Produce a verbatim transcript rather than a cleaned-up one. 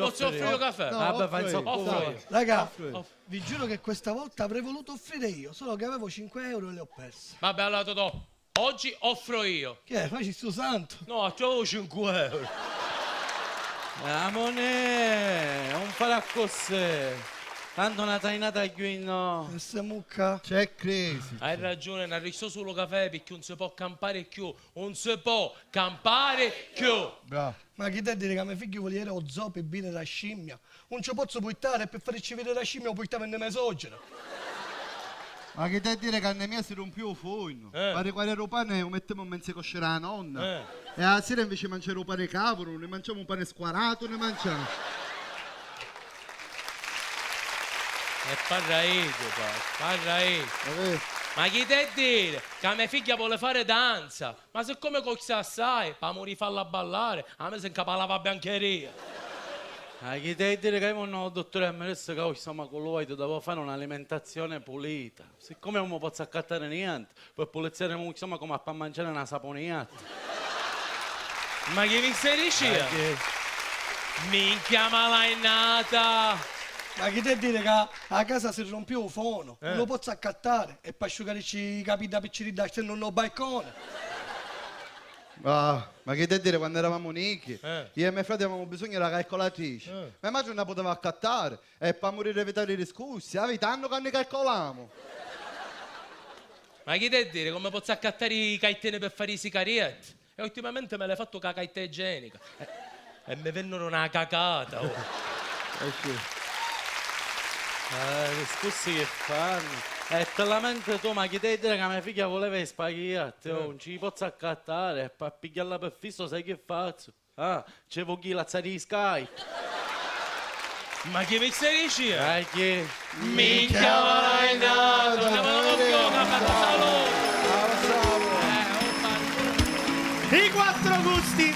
Posso offrire un caffè? No, vabbè, fai insomma. Offro io. Raga, vi giuro che questa volta avrei voluto offrire io, solo che avevo cinque euro e li ho persi. Vabbè, allora, Totò, oggi offro io. Che è? Faci stu santu? No, c'avevo cinque euro. Amonè, non fare così. Tanto una tainata a Ghiuino. E se mucca? C'è crisi. Hai ragione, n'arristò solo caffè perché non si può campare più. Non si può campare più. Bravo. Ma chi t'è dire ca me figghiu vulia iri ô zoo pi vidiri a scimmia? Nun ci pozzu puittari e pi faricci vidiri a scimmia u puittavi nni me soggira. Ma chi t'è dire ca nni mia si rumpiu u furnu? Eh. Pari quari era u pani u mittimu mmenzu i cosci dâ nonna. Eh. E a sira inveci di manciari u pani cavuru, ni manciamu u pani squaratu, ni manciamu. E parra iddu, pa-, parra iddu. Ma chi t'è dire ca me figghia voli fari danza? Ma siccome costa assai, p'amuri di falla ballari, a me si ncapalava a biancheria. Ah, chi t'hai a dire ca iu vunnu ô dutturi e mi dissi ca u stomacu lu vaitu devi fari un'alimentazione pulita. Siccome nun mi pozzu accattari nienti, poi pulizziari u stomacu ma pâ manciari na sapuniata. Ma chi mi stai diciri? Minchia malainnata! Ma chi t'hai a dire ca a casa si rumpiu u fonu, nun lu pozzu accattari, e p'asciugaricci i capiddi a picciridda stennu nnô balconi. Ah, ma chi t'hai a dire, quannu eravamu nichi, eh, io e me frati avamu bisognu dâ calcolatrici. Eh. Me matri nun la puteva accattari e p'amuri d'evitari i discussi, avi tannu ca ni calcolamu. Ma chi t'hai a dire, comu pozzu accattari i cartini pi fari i sicarietti? E ultimamenti mi l'hai fattu câ carta igienica. E, e mi vennunu na cacata, oh. Eh sì. Eh, discussi chi fannu. E ti lamenti tu, ma chi t'hai a dire ca me figghia vuleva i spaghietti, oh, eh, nun ci li pozzu accattari, e pâ pigghialla pi fissu sai chi fazzu? Ah, ci vogghiu i lazzari di Skype. Ma chi mi stai diciri? Eh, chi? Minchia malainnata! Una mano più, una fatta saluti! I quattro gusti